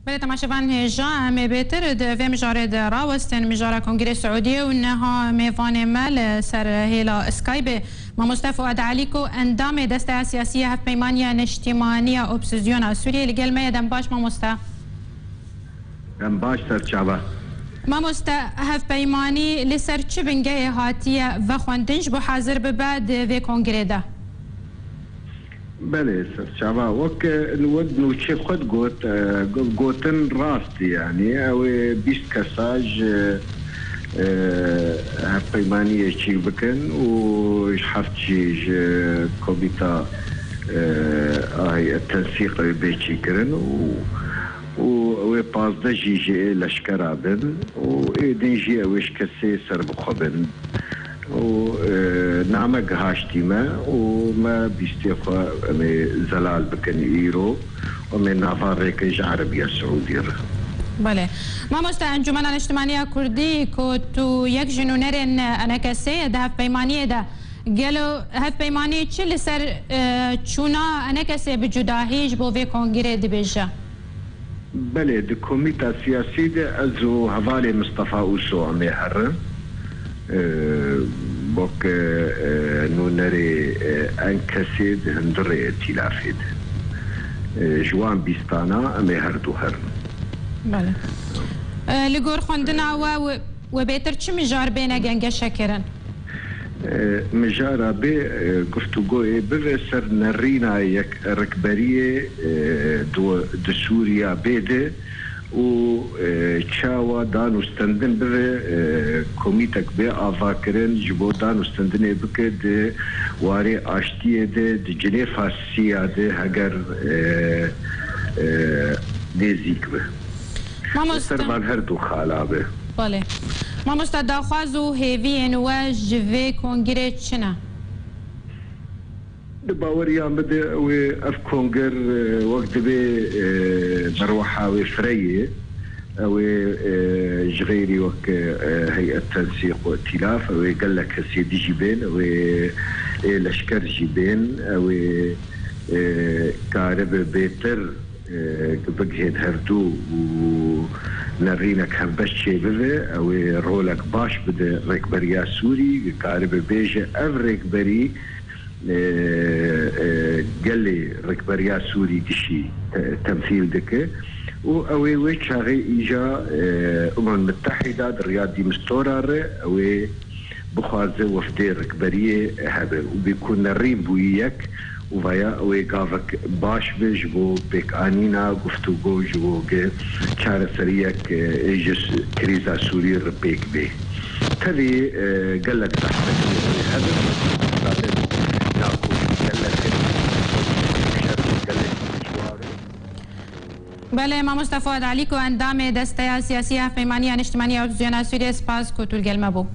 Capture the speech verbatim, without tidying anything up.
Belê, temaşevan hêja, em ê bêtir di vê mijarê de rawestin, mijara Kongrê Siûdiyê, û niha mêvanê me li ser hêla Skypeê, Mamoste Fuad Elîko, endamê Desteya Siyasî ya Hevpeymaniya Niştîmaniya Opozîsyona Sûriyê, li gel me ye. Dem baş, mamoste. Dem baş, serçava. Mamoste, hevpeymanî li ser çi bingehê hatiye vexwendin ji bo hazir bibe di vê kongrê de? Belê, serçava. Wek, e, wek nûçê xwe digot, e, go-, gotin rast, yanî ew ê bîst kesa ji, e, hevpeymaniyê çêk bikin û ji heft jî ji komîta, e, a heyet tensîq bê çêkirin û, û ew ê pazdeh jî ji ê leşkera bin û ê din jî ew ê ji kesê serbixwe bin. û, e, name gihaştî me û me bîstê xwe em ê zelal bikin îro û em ê nava rêkê ji Erebiya Siûdî re. Belê. Mamoste, Encûmena Niştimanî ya Kurdî ku tu yek ji nûnerên E N K S'ê ye di hevpeymaniyê de, gelo hevpeymanî çi li ser, e, çûna E N K S'ê bi cudahî ji bo vê kongrê dibêje? Belê, di komîta siyasî de ez û hevalê Mistefa Ûso em ê herin. E, bo ke, e, nûnerê, e, E N K S'ê di hundirê îtîlafê de. E, ji wan bîstana em ê her du herin. Belê. E, li gor xwendina we, we, we bêtir çi mijar bêne gengeşekirin? E, mijara bê, e, guftûgoyê bibe ser nerîna yek rikberiyê, e, di, di Sûriya bê de û, e, çawa dan û stendin bibe, e, komîtek bê avakirin ji bo dan û stendinê bike di warê aştiyê de, di Cinêfa Siya de heger, e, e, nêzîk be. Mamoste. Li ser van her du xala be. Belê. Mamoste, daxwaz û hêviyên we ji vê kongirê çi ne? Di baweriya min de ew ê ev konger, e, wek divê, e, berweha wê fireyê, ew ê, e, ji xeyrî wek, e, heyet tensîq û îtîlaf, ew ê gelek kesê dijî bên, ew ê, ê leşker jî bên, ew ê, e, karibe bêtir, e, bigihên hevdû û nerînek hevbeş çêbibe, ew ê rolek baş bide rêkberiya Sûrî, karibe bêje ev rêkberî, e, e, gelê rêkberiya Sûrî dişî te-, temsîl dike û ew ê wê çaxê îja, e, Umem Mitehîda di riya dîmistora re ew ê bixwaze wefdê rikberiyê hebe û bê ku nerîn bûyî yek û vaya ew ê gavek baş be ji bo pêkanîna guftûgo ji bo ge çareseriyek, e, ji s-, krîza Sûrî re pêk bê. Tevî, e, gelek zehmet hebe, gelek dijwar e. Belê, Mamoste Fuad Elîko, endamê Desteya Siyasî ya Hevpeymaniya Niştimanî ya Opozîsyona Sûriyê, spas ku tu li gel me bû.